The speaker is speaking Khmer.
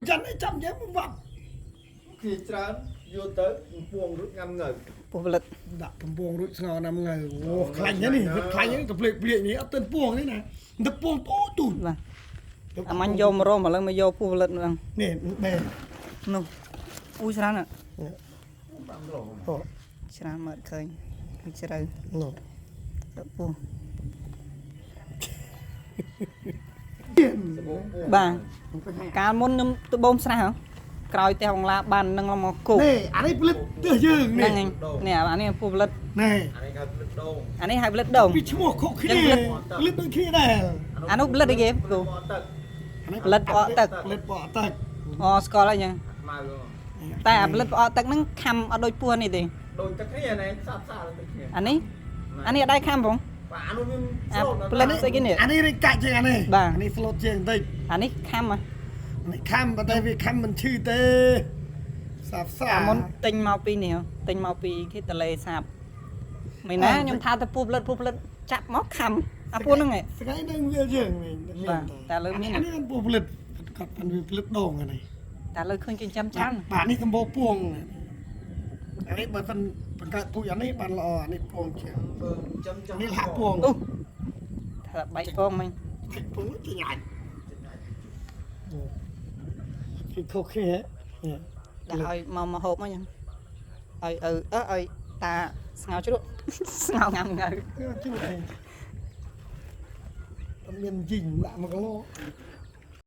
ចាំចាំយ៉ាងវ៉ាប់ គេច្រើនយកទៅពងរួចញ៉ាំងើ ពោះផលិត ដាក់កំពងរួចស្ងោណាំងើអូខ្លាញ់ហ្នឹងនេះខ្លាញ់ហ្នឹងទៅភ្លេកភ្លេកនេះអត់ទាន់ពងទេណាទៅពងតូទូច បាទអាមាញ់យកម្រមឥឡូវមកយកពោះផលិតហ្នឹង នេះបែ នោះអូច្រើនណាស់ 5គីឡូ អូ ច្រើនមកឃើញឃើញជ្រៅ នោះ ទៅពោះបាទកាលមុនខ្ញុំទៅបូមស្រះហ៎ក្រោយផ្ទះបងឡាបាននឹងមកគោក នេះអានេះផលិតទើសយើង ហ្នឹង នេះ ឯងនេះអានេះពោះផលិត នេះ អានេះគេផលិតដូង អានេះហៅផលិតដូង ពីឈ្មោះខុសគ្នាផលិតដូចគ្នាដែរ អានោះផលិតអីគេគ្រូ ទឹក ផលិតផ្អកទឹក ផលិតផ្អកទឹក អូស្គាល់ហើយអញ្ចឹង ខ្មៅ តែអាផលិតផ្អកទឹកហ្នឹងខំអត់ដូចពោះនេះទេ ដូចទឹកគ្នាណែសាប់សាប់ទឹកគ្នា អានេះអានេះអត់ដែរខំផង បាទអានោះវា អាផលិតស្អីគេនេះ អានេះរីកាច់ជាងអានេះ បាទ អានេះ float ជាងបន្តិច អានេះខំហ៎ នេះខំប៉ុន្តែវាខំមិនឈឺទេសាប់សា អាមុនទិញមកពីនេះហ៎ទិញមកពីគេតលេសាបមិនណាខ្ញុំថាទៅពោះផលិតពោះផលិតចាប់មកខំអាពោះហ្នឹងឯង ថ្ងៃហ្នឹងវាយើងវិញ បាទតែលើមាន អានេះពោះផលិតគាត់ប៉ាន់វាផលិតដងអានេះ តែលើឃើញគេចាំច្រើន បាទនេះសម្បូរពួងអានេះបើសិនបង្កើតពូជអានេះបានល្អអានេះពួងជាង បើចាំចាំ នេះហាក់ពួង អូថាបែកពងមិញ បែកពួងជាញ៉ាច់គេខុសគ្នានេះ ដាក់ឲ្យមកមកហូបមកអញ្ចឹងឲ្យឪអឺឲ្យតាស្ងោរជ្រក់ ស្ងោរងាំងៅ ជួយអត់មានជីងដាក់មកគីឡូ